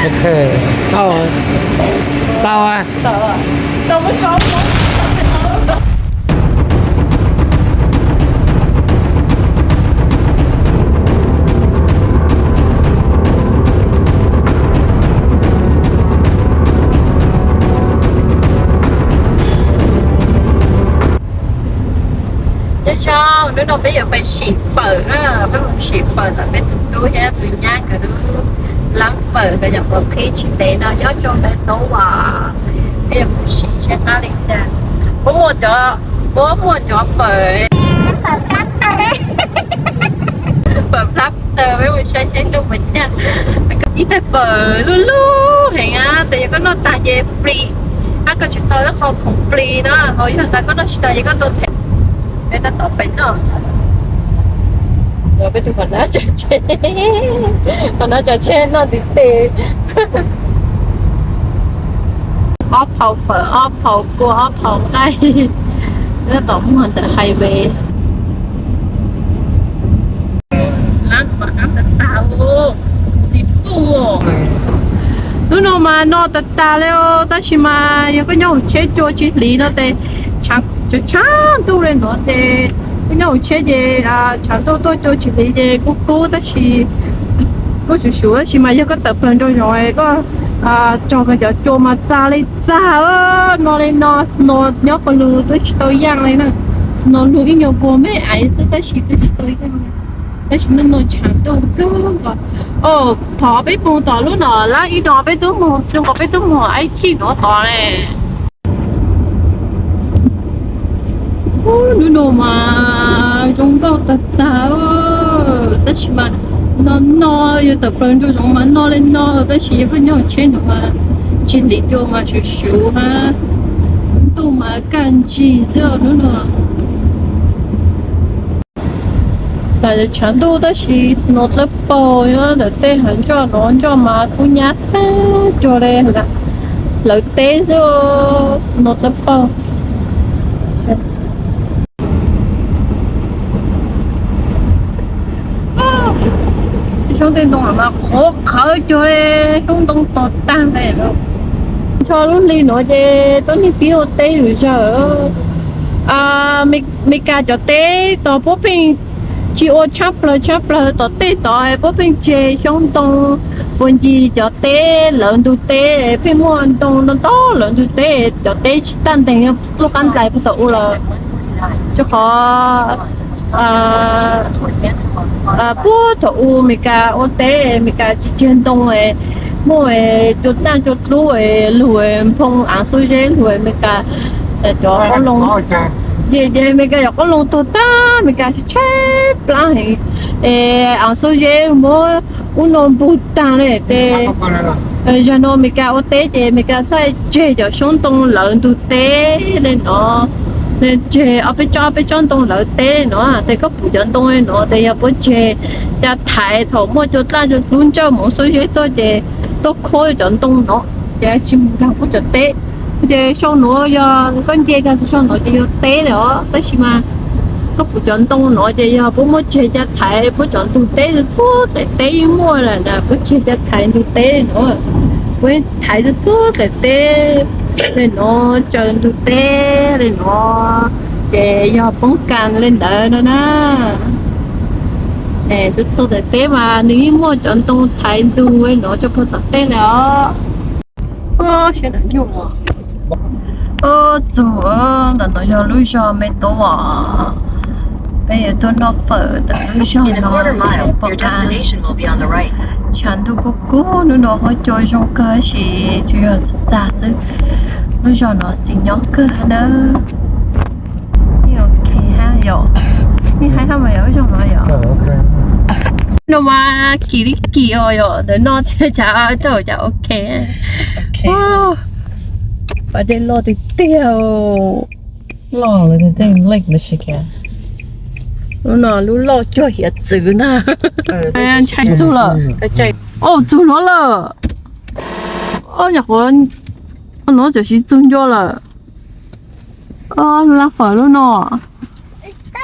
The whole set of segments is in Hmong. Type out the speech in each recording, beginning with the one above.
Ok, tau, tau. Nyob zoo, hnub no peb yuav pais sim fawm na, peb mus sim fawm tom peb tus tub thiab tus nyab nkawd lub lab fawm, nkawd nyuam qhuav qhib tsis ntev no nyob rau peb tub as. Peb yuav mus sim seb qab li cas. Puab muaj cov, puab muaj cov fawm, fawm plab taw, peb mus saib seb noj puas cag. Ib tais fawm luj luj heev na, tes yog koj noj tag ces free, hab koj tsis tau ib qho khoom plig na, ho yog tas koj noj tsis tag ces koj tau them. Peb tab tom pais noj. Peb tus qhov nab tsav tsheb, qhov nab tsav tsheb noj ntiv tes. Ob phau fawm, ob phau kua, ob phau nqaij, tab tom muag ntawm highway. Lab no mas qab tag tag, seafood. Hnub no mas no tag tag li os, tab sis mas yog koj nyob hauv tsheb cua tsis hliv no tes, tshav, tshav ntuj li no ces koj nyob hauv tsheb ces tshav ntuj tuaj cua tsis hliv ces kub kub, tab sis kub suv suv, tab sis mas yog koj tawm plawg nraum zoov koj tso koj cov cua mas txag li txag, no li no, snow nyob pawg lug twb tsis tau yaaj li na, snow lug ib nyuag vuag me aiv xwb tab sis twb tsis tau yaaj li. Tab sis hnub no tshav ntuj kawg nkaus. Thov peb mus tom lub no lab ib no peb tub mus, zoo nkaus peb tub mus ib chim no tod ne. Hnub no mas zoo nkauj tag tag, tab sis mas no no yog tawm plawg nraum zoov mas no li no, tab sis yog koj nyob hauv tsheb no mas tsis hliv cua mas suv suv hab, ntuj mas kaj ntsig xwb hnub no. Lam tshav ntuj tab sis snow dlawb paug nyob ntawm tej hav ntsoj no, ntsoj mas kub nyab tag cuag li lawv teb xwb, snow dlawb paug. Xyoob tej ntoo mas qhuav qhawv cuag li xyoob ntoo tog tag li. Ntsho lub hli no ces tuab neeg pib ua teb zom zaws. Meskas cov teb tod puab pheej tsis ua tshab plawg tshab plawg, tom tej tod puab pheej tseg xyoob ntoo puag ncig cov teb lawv ntug teb, pheej muaj ntoo ntau ntau lawv ntug teb, cov teb tsis taj nteeg, pluj qab ntais puag thaum ub los. Rua qhov puag thaum ub Meskas ua teb, Meskas tsis tseg ntoo, muaj cua dlaaj cua dlub, lug nphoo aav xub zeb, lug Meskas cov qoob loo, ces Meskas cov qoob loo tuag tag, Meskas tshaib tshaib plab heev, aav xub zeb muab ub no npug tag li tes. Zaum no Meskas ua teb ces Meskas txhaj tseg cov xyoob ntoo lawv ntug teb li no, tseg ob peb tsob ob peb tsob ntoo lawv teb li no, tes koj pum cov ntoo li no tes yog puab tseg ca thaiv thaum muaj cua dlaaj cua dlub ntsawj moov xub zeb tuaj ces tuaj khuab cov ntoo no, ces tsis mus nkaag puab cov teb. Ces xyoo nuav yog koj nce kag xyoo nuav ces yog teb li os, tab sis mas koj pum cov ntoo no ces yog puab muab tseg ca thaiv puab cov ntug teb, txhua dlaim teb yeej muaj lawm na, puab tseg ca thaiv ntug teb li no, puab thaiv txhua dlaim teb li no, tsaws ntug teb li no, ces yog poob kas li ntawd no na. Txhua dlaim teb mas nws yeej muaj cov ntoo thaiv ntug li no rua puag tom tej li os. Txug, ntawm no yog lub zog Me Tub os. Peb yuav tuaj noj fawm ntawm lub zog no, pom qab tshav ntuj kub kub, hnub no huab cua zoo kawg sis tsuas yog txag xwb. Lub zog no xis nyob kawg nawb. Ok hab yom, yeej haib hab mas yog lub zog no yom. No mas kim li kim os yom, ntawm no thiaj cas tau cas ok. Pas dej loj tiag tiag. Lub no lub loj cuag hiav txwv ntag. Ntshai txug lawm. Au, txug nuav lawm. Au, nyuam qhuav, nuav txawm siv txug ncua lawm. Lub lab fawm lub no,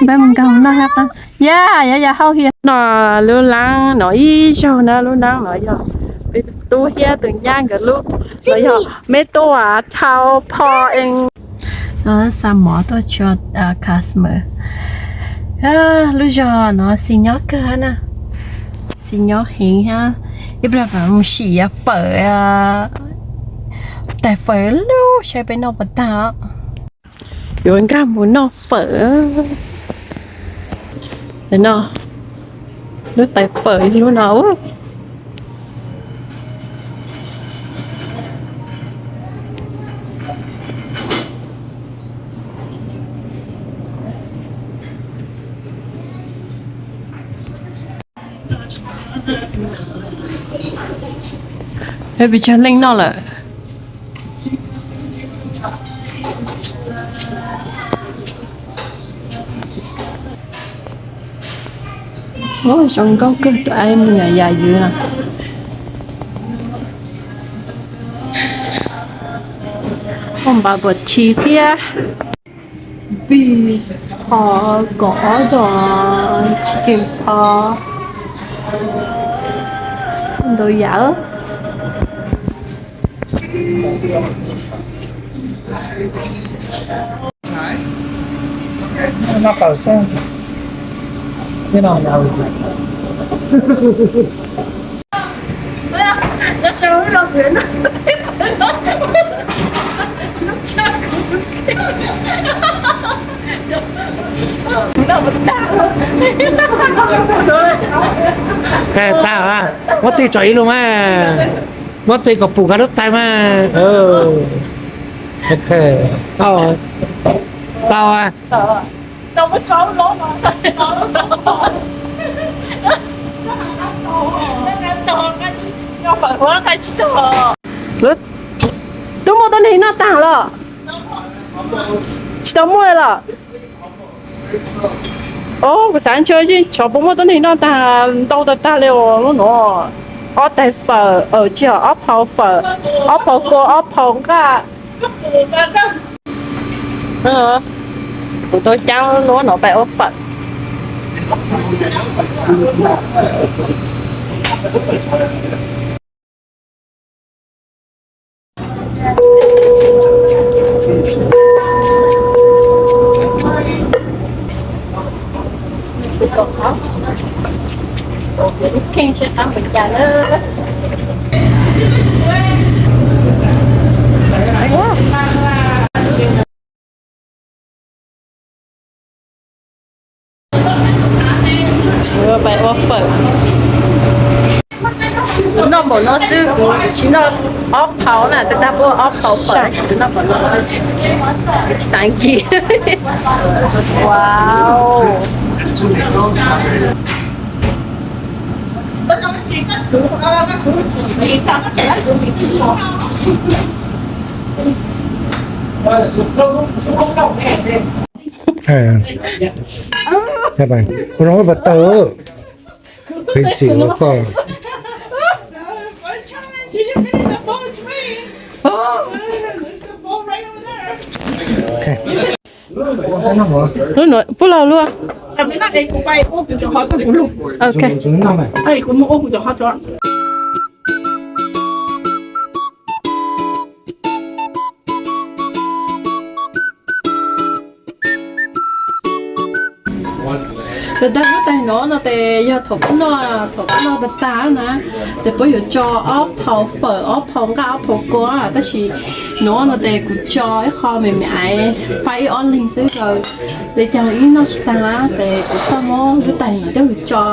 peb mus nkag noj hab pab. Yeah, yeah, yeah, hauv hiav no. Lub laab no ib zaug na, lub laab no yog peb tub thiab tus nyab nkawd lub, no yog meb tub as thau pho ees. Xa mov tuaj tso customer. Lub zog no xis nyob kawg na, xis nyob heev thiab. Ib pliag peb mus sim fawm, tais fawm lub saib peb noj puas tag. Yuav nkag mus noj fawm. No, lub tais fawm lub no. Peb pes tsawg leej noj lawm? Zoo nkauj kawg tus aib me nyuam yam ywv no. Muaj bubble tea thiab. Beef pho, kaum ob dos, chicken pho, ntau yam. Tag, muab tig tso ib lub mas. Muab tig kom pum koj lub tais mas. Ok, tau, tau. Twb muaj tuab neeg noj taag los? Tsis tau muaj los? Kuv xav ntshe tsov puas muaj tuab neeg noj taag ntau tag tag li os lub no. Ob tais fawm, tsis yog, ob phau fawm, ob phau kua, ob phau nqaj. Kuv tau caab lub no pais ua fawm. Kheej seb qab npaum cas na. Pais ua fawm. Kuv noj npaum no xwb, kuv tsis noj ob phau na, tab sis puab ua ob phau fawm tab sis kuv noj npaum no xwb, kuv tsis xav nkim. Wow. Kuv zoo ua pas tau. Qhib xim ua koj. Lub nuav pub laug luaj. Ok. Tag tag lub taig no no tes yog thaum koj noj, thaum koj noj tag tag na, tes puab yuav tso ob phau fawm, ob phau nqaj, ob phau kua, tab sis no no tes kuv tso ib qho me me aiv faib ib ob leeg xwb, li cas los yeej noj tsis tag, tes kuv xav muab lub taig no coj mus tso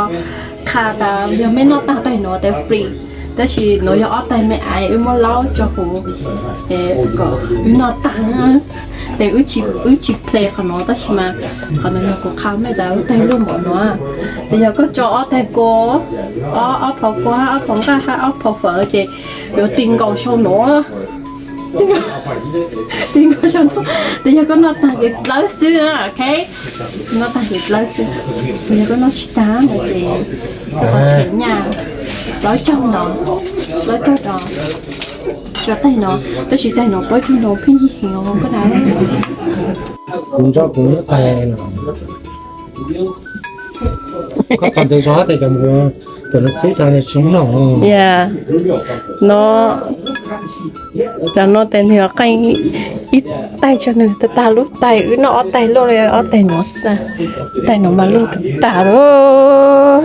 qha tas yog mej noj tag taig no tes free, tab sis no yog ob taig me aiv wb muab laub tso kuv, es kom wb noj tag, tes wb tsis ple qhov no, tab sis mas qhov no yog kuv qha mej tas wb taig luaj npaum no, tes yog koj tso ob taig kua, ob phau kua hab ob phau nqaj hab ob phau fawm ces yuav ti nkaus sau no. Ti nkaus sau no, tes yog koj noj tag ces dlawb xwb, ok. Noj tag ces dlawb xwb, yog koj noj tsis tag no ces koj tau them nyaj plaub caug ntawd, plaub caug rau tso taig no, tab sis taig no plaub caug ntawd pheej yig heev os koj na. Kuv nco kuv lub taig no. Koj qhov ntawd zov tes cov mus, cov no xub tag nws tsis noj. Ya, no, cov no tes nws qeej ib tais tso nws tag tag lub tais, wb noj ob tais luaj li ob tais no xwb na. Tais no mas luj tag tag lawm.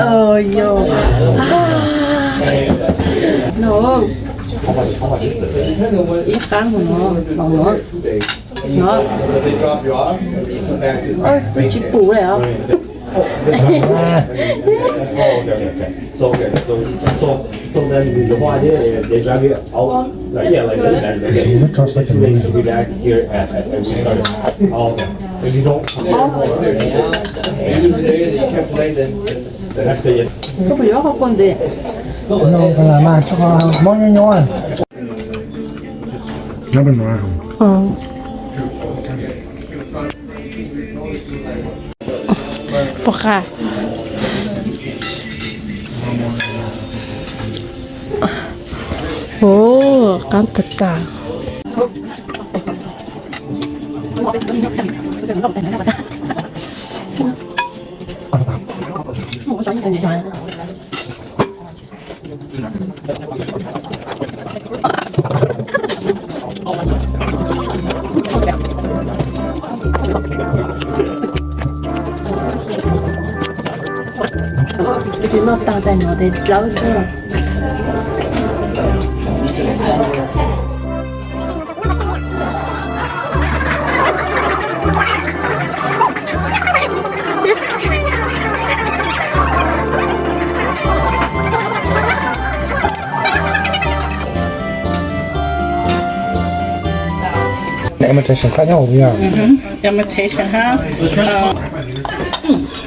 Ov, yog. No, ib qab no, no, no, twb tsis pum li os. Koj puas yuav qhov kua ntxiv? Mob nyuaj nyuaj. Puas qab? Ua, qab tag tag. Noj tag tais no tes dlawb xwb. Imitation koj nyob hauv yog? Imitation ha.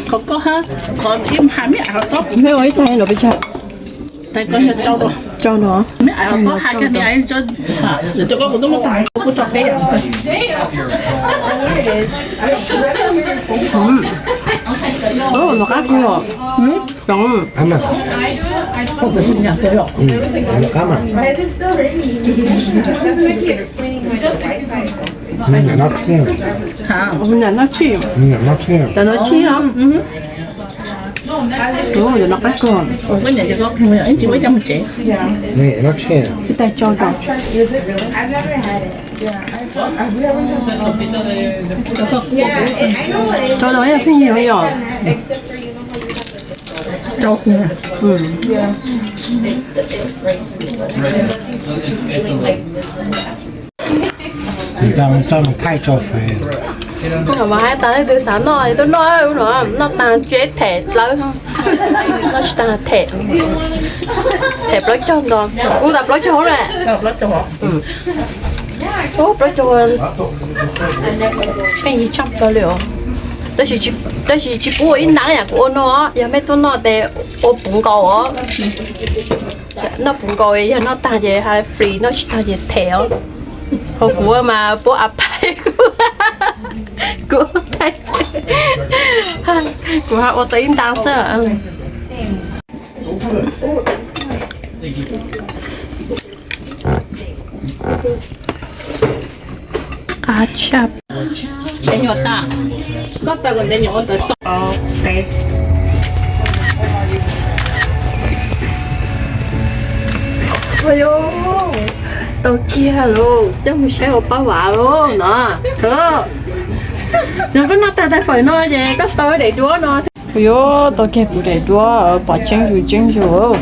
Qhov koj ha, qhov ib hais me ais ho txob kuv me ua ib tag no pes tsawg? Tag koj yog tsau rau. Tsau no. Me ais ho txob hais kag me ais, koj kuv tuaj muab tag kuv tso peb yam. Ov, nov qab kawg os. Cov, nov qab mas. Nws nyam noj tshij. Nws nyam noj tshij. Cov no tshij los? Ov, cov no qab kawg. Ib tag tsau rau. Tsau no yog pheej yig yom? Tsau. Thaij tso fais. Mas hais tas leej twg xav noj tuaj noj, noj tag ces them dlawb, noj tsis tag them, them plaub caug nto, kuv tas plaub caug hauv lawm. Plaub caug pheej yig tshaj plaws li os. Tab sis tsis pub ua ib nab yam kuv ua no, yog mej tuaj noj tes ua puv nkaus os. Noj puv nkaus yog noj tag ces hais free, noj tsis tag ces them os. Ho kuv mas puab a pais kuv, kuv thaij, kuv hais ua tau ib nta xwb. Qab tshaj. Tau kiag lauj, coj mus saib ua pab vav lauj no. Yog koj noj tag tais fawm no ces koj tau daim duab no. Yuav tau kiag kuv daim duab pom tseeb zus tseeb zus.